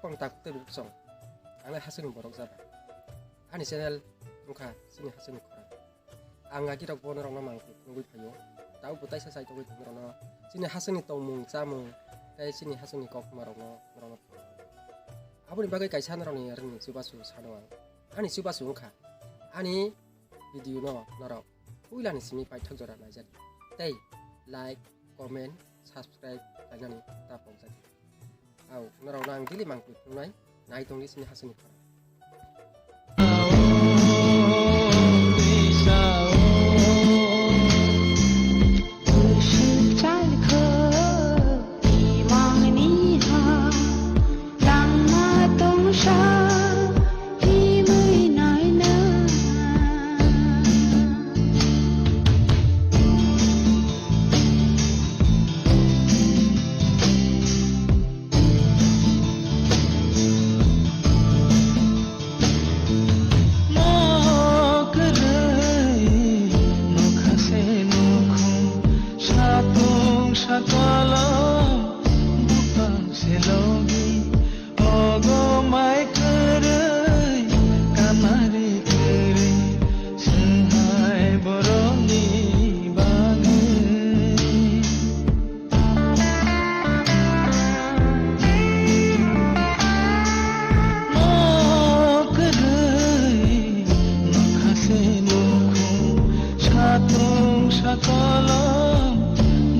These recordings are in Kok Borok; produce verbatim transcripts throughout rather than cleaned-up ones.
Bwswk takuk tei bwswk. Ang le hasini borok jaba. Ani channel wngkha chini hasini khorang. Ang agirok bo norokno mangpli phunugwi phaio. Tabukbo taisa chai tongwi tong norokno. Chini hasini tongmung chamung tei chini hasini koktwmarokno norokno phunukgo. Aboni bagwi kaisa norokni ringni chubachu sano ang. Ani chubachu wngkha. Ani video no norok puilani simi paithak jora naijadi. Tei like, comment, subscribe khlainani ta pokjadi. Au, norokno ang daily mangpli phunuknai, nai tongdi chini hasini khorang. Mo kwrwi nokha se nukhung, satung sakolom bupang se logi, ogo mai kwrwi kanari kwrwi swnghai borokni bagwi. Mo kwrwi nokha se nukhung, satung sakolom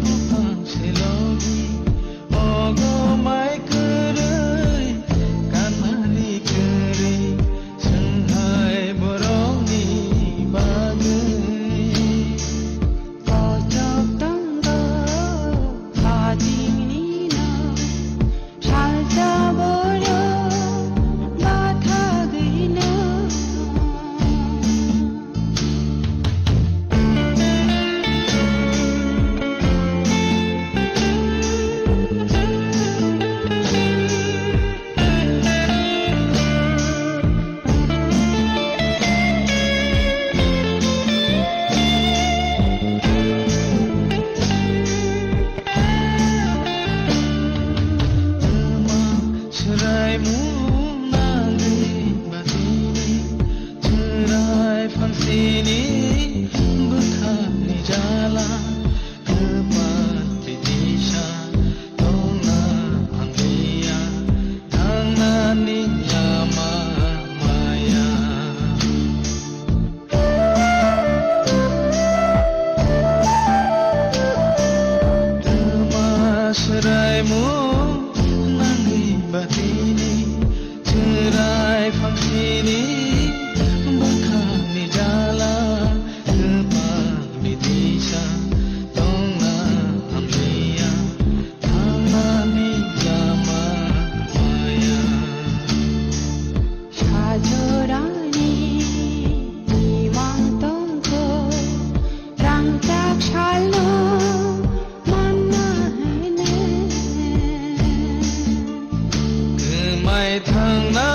bupang se logi, ogo mai kwrwi kanari kwrwi swnghai borokni bagwi. Kochok tongo, kajingni no, salsa boro, bathagwi no. Swraimung nangwi batini, chwrai phansini bwkhakni jala. Kwpal twi disa tongna hamya, thangnani lama maya. Twma swraimung nangwi batini, chwrai phansini bwkhakni jala. Kwpal bidisa tongna hamya, thangnani lama maya. Sajorani imang tongkho, rangchak salno manna hene. Kwmai thangna